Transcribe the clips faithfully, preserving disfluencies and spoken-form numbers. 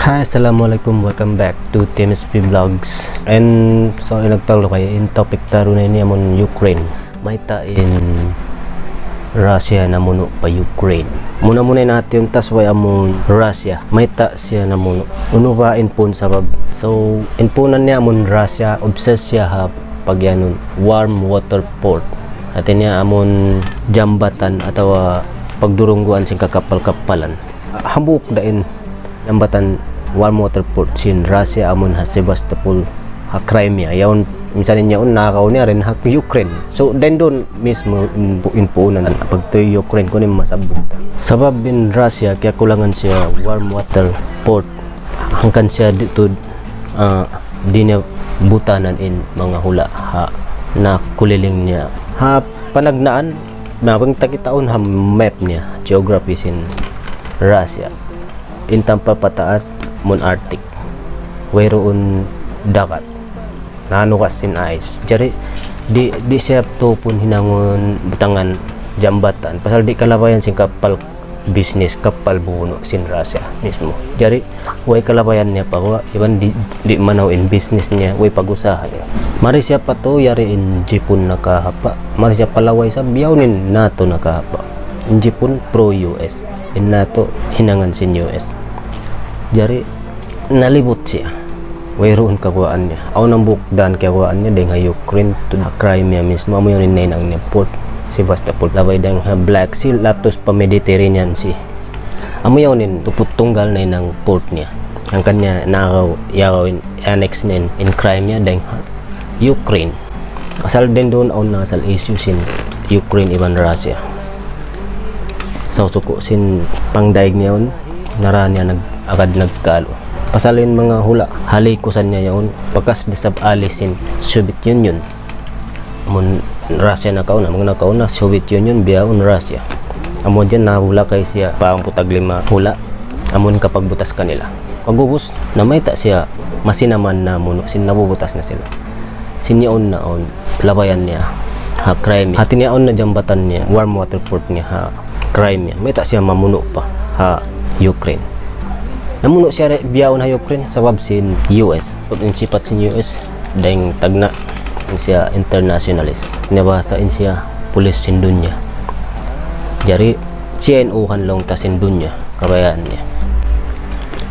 Hi, assalamualaikum. Welcome back to T M S P Vlogs. And so, in nagtaglo kay in topic ta duun ini amun Ukraine. Mayta' in Russia namunu' pa Ukraine. Muna-muna in hati untas way amun Russia. Mayta' siya namunu'. Unu ba in puun sabab? So, in puunan niya amun Russia, obsessed siya ha pagyanun warm water port. Hati niya amun jambatan atawa pagdurungguan sin kakapal-kapalan. Hambuuk da in jambatan warm water port sin Russia amun ha Sevastopol ha Crimea. Yaun, misalnya yaun nakaw niya dayn ha Ukraine. So, dayn duun mismo in, in puunan pagtuy Ukraine kunu' in masabbut. Sabab in Russia kiyakulangan siya warm water port. Hangkan siya di' tuud, ah, di' niya butanan in manga hula' ha nakuliling niya. Ha panagnaan, na bang ta kitaun ha map niya, geography sin Russia. In tampa pataas, amun Arctic. Wayruun dagat. Nanugas sin ice. Jari, di', di' siya tuud hinangun butangan jambatan. Pasal di' kalabayan sin kapal business, kapal bunu' sin Russia mismo. Jari, way kalabayan niya pa guwa', iban di', di' manaw in business niya, way pag-usaha niya. Mari siya pa tuud, yari in Jipun nakahapa'. Mari siya pa laway isab, biya' yaun in NATO nakahapa'. In Jipun pro-U S. In NATO hinangan sin U S. Jari, nalibut siya. Wayruun kaguwaan niya. Awn hambuuk dān kaguwaan niya dayn ha Ukraine to ha Crimea mismo. Amu yaun in nahinang niya port Sevastopol. Labay dayn ha Black Sea, latus pa Mediterranean Sea. Amu yaun in tuput tunggal nahinang port niya. Hangkan niya nakaw, yakaw in annex niya in, in Crimea dayn ha Ukraine. Asal dayn duun awn na asal issue sin Ukraine iban Russia. Sa' suku' sin pangdaig niya yaun, nara niya nag-, agad nagkalu. Pasal in manga hula', ha likusan niya yaun, bakas da isab ali sin Soviet Union. Amun Russia nakauna, manga nakauna, Soviet Union, bihaun Russia. Amu yan nahula' kay siya, pa amput tag lima hula', amun kapagbutas kanila. Pag'ubus, namayta' siya, masinaman namunu', sin nabubutas na sila. Sin yaun na awn, labayan niya, ha Crimea. Hati niya awn na jambatan niya, warm water port niya, ha Crimea. Mayta' siya mamunu' pa, ha Ukraine. Namunu' siya re-, bihaun ha Ukraine, sabab sin U S. In sipat sin U S, dayn tagna', in siya internationalist. Niya bahasa in siya pulis sin dunya. Jari, siya in uhan laung ta sin dunya, kabayaan niya.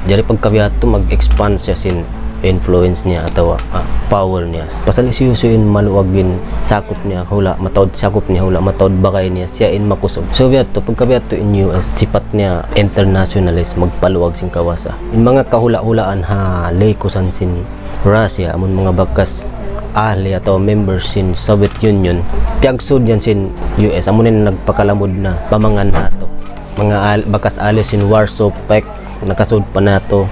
Jari pagka biya' hādtu mag-expand siya sin influence niya atawa, ah, power niya. Pasal hisiyu-siyu in maluag in sakup niya hula', mataud sakup niya hula', mataud bagay niya, siya in makusug. So biya' hādtu, pagka biya' hādtu in U S, sipat niya internationalist, magpaluag sin kawasa. In manga kahula'-hulaan ha likusan sin Russia, amun manga bakas ahli atawa member sin Soviet Union, piyagsud yan sin U S, amun in nagpakalamud na pa manga NATO. Manga al-, bakas ahli sin Warsaw Pact, nakasud pa NATO.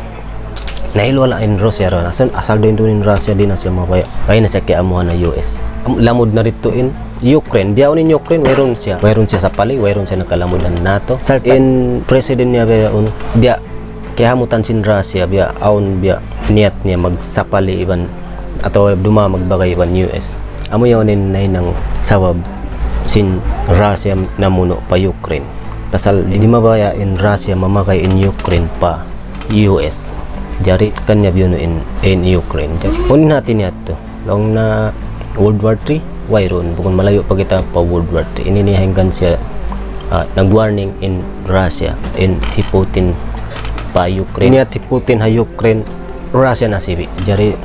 Nahilu' wala' in Russia ra. Asal, asal dayn duun in Russia, di' na siya mabaya'. Baya' na siya kiyamuhan na U S. Am-, lamud na didtu in Ukraine. Bihaun in Ukraine, wayruun siya. Wayruun siya sapali, wayruun siya nakalamud na NATO. Asal in president niya bihaun, biya' kiyahamutan sin Russia, biya' awn, biya' niyat niya magsapali iban, atawa dumā magbagay iban U S. Amu yaun in nahinang sabab sin Russia namunu' pa Ukraine. Pasal di' mabaya' in Russia mamagay in Ukraine pa U S. Jari kaniya biyunu' in, in Ukraine. Jari, unu in hāti niya yadtu? Laung na World War Three, wayruun. Bukun malayu' pa kita pa World War Three. Ini niya hangkan siya, ah, nag-warning in Russia, in hi Putin pa Ukraine. Ini hāti Putin ha Ukraine, Russia nasibi'. Jari,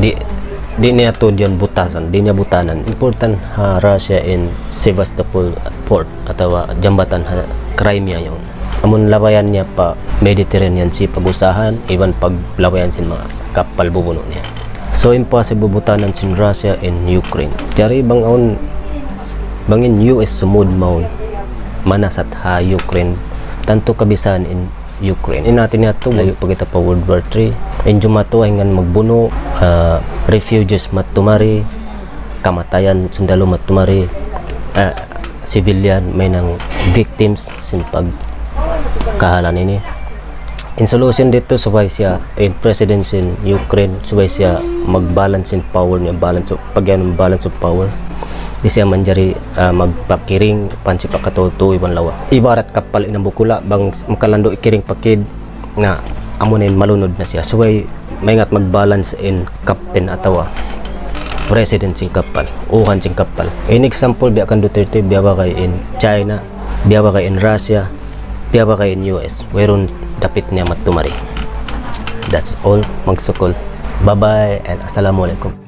di', di' niya tuud yan butasan, di' niya butanan. Important ha Russia in Sevastopol port atawa jambatan ha Crimea yaun. Amun labayan niya pa Mediterranean Sea pag-usahan, iban paglabayan sin manga kapal bubunu' niya. So, impossible butanan sin Russia in Ukraine. Jari bang awn, bang in U S sumud mawn manasat ha Ukraine, tantu kabisan in Ukraine. In hāti niya yadtu, layu' pa kita pa World War Three. In jumatu, hingan magbunu', ah, refugees matumari, kamatayan sundalu matumari, ah, civilian, mahinang victims sin pagkahalan ini. In solution didtu subay siya, in president sin Ukraine, subay siya mag-balance in power niya, balance of, pag-iyanun balance of power. Di' siya manjari, ah, magpakiring, pansi pa katutu iban lawa. Ibarat kapal in hambuuk hula', bang makalandu' ikiring pa kid, na Amuna in malunod na siya. Subay maingat mag-balance in captain atawa president sin kappal, uhan sin kappal. In example, biya' kan Duterte, biyabagay in China, biyabagay in Russia, biyabagay in U S. Wayruun dapit niya matumari. That's all. Magsukul. Bye-bye and assalamualaikum.